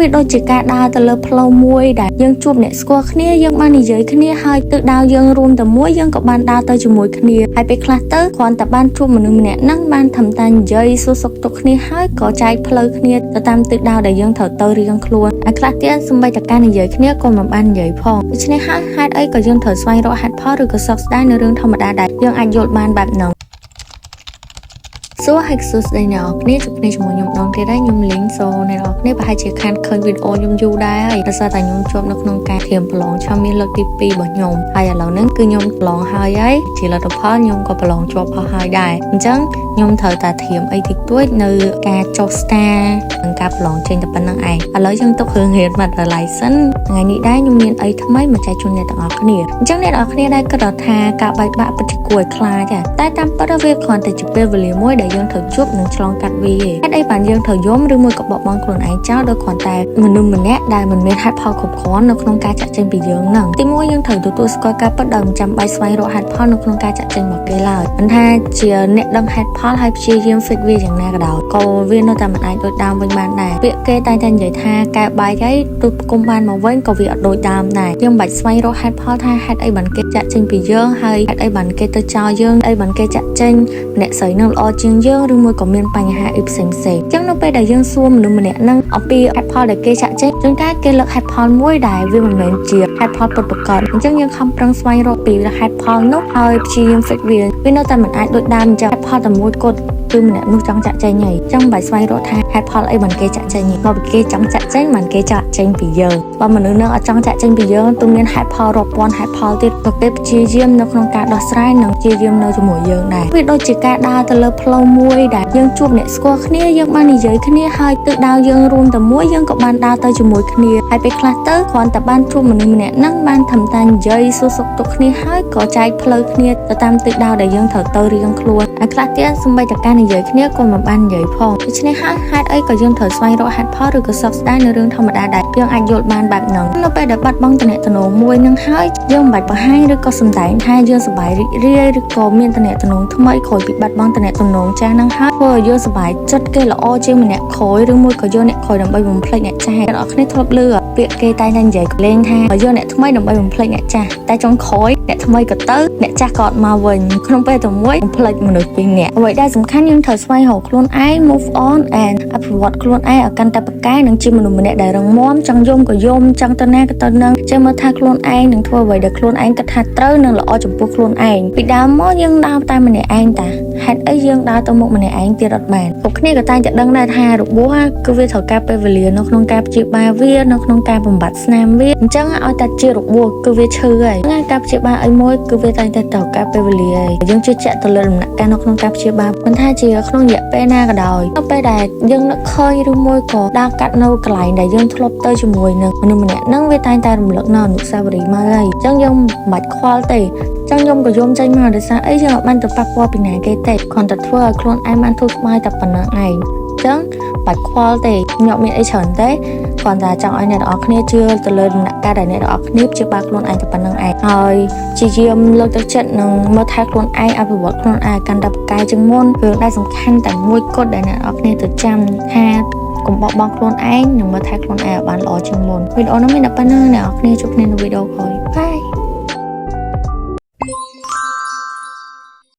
វាដូចជាការដើរទៅលើផ្លូវមួយដែលយើងជួបអ្នកស្គាល់គ្នាយើងបាននិយាយគ្នាហើយទិសដៅយើងរួមតែមួយយើងក៏បានដើរទៅជាមួយគ្នាហើយពេលខ្លះទៅគ្រាន់តែបានជួបមនុស្សម្នាក់ហ្នឹងបានធ្វើតែនិយាយសួរសុខទុក្ខគ្នាហើយក៏ចែកផ្លូវគ្នាទៅតាមទិសដៅដែលយើងត្រូវទៅរៀងខ្លួនហើយខ្លះទៀតសូម្បីតែការនិយាយគ្នាក៏មិនបាននិយាយផងដូច្នេះហើយហេតុអីក៏យើងត្រូវស្វែងរកហេតុផលឬក៏សោកស្ដាយនៅរឿងធម្មតាដែលយើងអាចយល់បានបែបហ្នឹងសួរហើយសួស្តីអ្នកនរគ្នាជួបគ្នាជាមួយខ្ញុំម្ដងទៀតហើយខ្ញុំលីងសូអ្នកនរគ្នាប្រហែលជាខានឃើញវីដេអូខ្ញុំយូរដែរហើយដោយសារតែខ្ញុំជាប់នៅក្នុងការត្រៀមប្រឡងឆមាសលើកទី2របស់ខ្ញុំហើយឥឡូវហ្នឹងគឺខ្ញុំប្រឡងហើយហើយជាលទ្ធផលខ្ញុំក៏ប្រឡងជាប់អស់ហើយដែរអញ្ចឹងខ្ញុំត្រូវតែត្រៀមអីតិចតួចនៅការចុះ star និងការប្រឡងចេញតែប៉ុណ្្នឹងឯងឥឡូវយើងទុករឿងរៀនមកដល់ license ថ្ងៃនេះដែរខ្ញុំមានអីថ្មីមកចែកជូនអ្នកទាំងអស់គ្នាអញ្ចឹងអ្នកទាំងអស់គ្នាដែរគិតថាការបែកបាក់ពិតជាគួរឲ្យខ្លាចតែតាមពិតវាគ្រាន់តែជាពេលវេលាមួយដែលយើងត្រូវជួបនិងឆ្លងកាត់វាឯងហេតុអីបានយើងត្រូវយំឬមួយក៏បោះបង់ខ្លួនឯងចោលដោយគ្រាន់តែមនុស្សម្នាក់ដែលមិនមានហេតុផលគ្រប់គ្រាន់នៅក្នុងការចាក់ចេញពីយើងហ្នឹងទីមួយយើងត្រូវទទួលស្គាល់ការពិតដោយមិនចាំបាច់ស្វែងរកហេតុផលនៅក្នុងការចាក់ចេញរបស់គេឡើយមិនថាជាអ្នកដឹងហេតុផលហើយព្យាយាម fix វាយ៉ាងណាក៏ដោយក៏វានៅតែមិនអាចដូចដើមវិញបានដែរពាក្យគេតែងតែនិយាយថាកែបែកហើយទោះគុំបានមកវិញក៏វាអត់ដូចដើមដែរយើងមិនបាច់ស្វែងរកហេតុផលថាហេតុអីបានគេចាក់ចេញពីយើងហើយហេតុអីបានគេទៅចោលយើងអីបានគេចាក់ចេញអ្នកស្រីនឹងល្អជាងយើងឬមួយក៏មានបញ្ហាអីផ្សេងផ្សេងអញ្ចឹងនៅពេលដែលយើងសួរមនុស្សម្នាក់ហ្នឹងអំពីហេតុផលដែលគេចាក់ចេញជួនកាលគេលើកហេតុផលមួយដែលវាមិនមែនជាហេតុផលពិតប្រាកដអញ្ចឹងយើងខំប្រឹងស្វែងរកពីហេតុផលនោះហើយព្យាយាម fix វាវានៅតែមិនអាចដូចដើមអញ្ចឹងហេតុផលតែមួយគត់គឺម្នាក់នោះចង់ចាក់ចេញហើយចង់បាច់ស្វែងរកថាហេតុផលអីបានគេចាក់ចេញមកពីគេចង់ចាក់ចេញបានគេចាក់ចេញពីយើងបើមនុស្សនឹងអត់ចង់ចាក់ចេញពីយើងទោះមានហេតុផលរាប់ពាន់ហេតុផលទៀតក៏គេព្យាយាមនៅក្នុងការដោះស្រាយនិងព្យាយាមនៅជាមួយយើងដែរវាដូចជាការដើរទៅលើផ្លូវមួយដែលយើងជួបអ្នកស្គាល់គ្នាយើងបាននិយាយគ្នាហើយទិសដៅយើងរួមតែមួយយើងក៏បានដើរទៅជាមួយគ្នាហើយពេលខ្លះទៅគ្រាន់តែបានជួបមនុស្សម្នាក់ហ្នឹងបានធ្វើតែនិយាយសួរសុខទុក្ខគ្នាហើយក៏ចែកផ្លូវគ្នាទៅតាមទិសដៅដែលយើងត្រូវទៅរៀងខ្លួនហើយខ្លះទៀតសូម្បីតែការនិយាយគ្នាក៏មិនបាននិយាយផងដូច្នេះហើយហេតុអីក៏យើងត្រូវស្វែងរកហេតុផលឬក៏សោកស្ដាយនៅរឿងធម្មតាដែលយើងអាចយល់បានបែបហ្នឹងនៅពេលដែលបាត់បង់ទំនាក់ទំនងមួយនឹងហើយយើងមិនបាច់បង្ហាញឬក៏សម្ដែងថាយើងសប្បាយរីករាយឬក៏មានទំនាក់ទំនងថ្មីក្រោយពីបាត់បង់ទំនាក់ទំនងចាស់ហ្នឹងហើយធ្វើឲ្យយើងសប្បាយចិត្តគេល្អជាងម្នាក់ក្រោយឬមួយក៏យកអ្នកក្រោយដើម្បីបំភ្លេចអ្នកចាស់អ្នកនរគ្នាធ្លាប់ឮពាក្យគេតែងតែនិយាយលេងថាយកអ្នកថ្មីដើម្បីបំភ្លេចអ្នកចាស់តែចុងក្រោយអ្នកថ្មីក៏ទៅអ្នកចាស់ក៏អត់មកវិញក្នុងពេលតែមួយបំភ្លេចមនុស្សពីរនាក់អ្វីដែលសំខាន់យើងត្រូវស្វែងរកខ្លួនឯង move on and អភិវឌ្ឍខ្លួនឯងឲ្យកាន់តែប្រកែនិងជាមនុស្សម្នាក់ដែលរឹងមាំចង់យំក៏យំចង់ទៅណាក៏ទៅនឹងចេះមើលថាខ្លួនឯងនឹងធ្វើអ្វីដែលខ្លួនឯងគិតថាត្រូវនិងល្អចំពោះខ្លួនឯងពីដើមមកយើងដើរតែម្នាក់ឯងតាហេតុអីយើងដើរទៅមុខម្នាក់ឯងទៀតអត់បានគ្រប់គ្នាក៏តែងតែដឹងដែរថារបួសគឺវាត្រូវការពេលវេលានៅក្នុងការព្យាបាលវានៅក្នុងការបំបត្តិស្នាមវាអញ្ចឹងឲ្យតែជារបួសគឺវាឈឺហើយការព្យាបាលអីមួយគឺវាតែងតែត្រូវការពេលវេលាហើយយើងជឿជាក់ទៅលើដំណាក់កាលនៅក្នុងការព្យាបាលមិនថាជាក្នុងរយៈពេលណាក៏ដោយនៅពេលដែលយើងនឹកឃើញឬមួយក៏ដើរកាត់នៅកន្លែងដែលយើងធ្លាប់ទៅជាមួយនឹងមនុស្សម្នាក់ហ្នឹងវាតែងតែរំលឹកនៅអនុស្សាវរីយ៍មកហើយអញ្ចឹងយើងមិនបាច់ខ្វល់ទេចង់យំក៏យំចេញមកដោយសារអីយើងអត់បានទៅប៉ះពាល់ពីណាគេទេគ្រាន់តែធ្វើឲ្យខ្លួនឯងបានធូរស្បើយតែប៉ុណ្្នឹងឯងអញ្ចឹងបាច់ខ្វល់ទេខ្ញុំអត់មានអីច្រើនទេគ្រាន់តែចង់ឲ្យអ្នកទាំងអស់គ្នាជឿទៅលើដំណាក់កាលដែលអ្នកទាំងអស់គ្នាព្យាបាលខ្លួនឯងតែប៉ុណ្្នឹងឯងហើយព្យាយាមលើកទឹកចិត្តនិងមើលថែខ្លួនឯងអភិវឌ្ឍខ្លួនឯងកាន់តែប្រកែជាងមុនរឿងដែលសំខាន់តែមួយគត់ដែលអ្នកទាំងអស់គ្នាទៅចាំថាកុំបោះបង់ខ្លួនឯងនិងមើលថែខ្លួនឯងឲ្យបានល្អជាងមុនវីដេអូនេះមានតែប៉ុណ្្នឹងអ្នកនរគ្នាជួបគ្នានៅវីដេអូក្រោយ bye.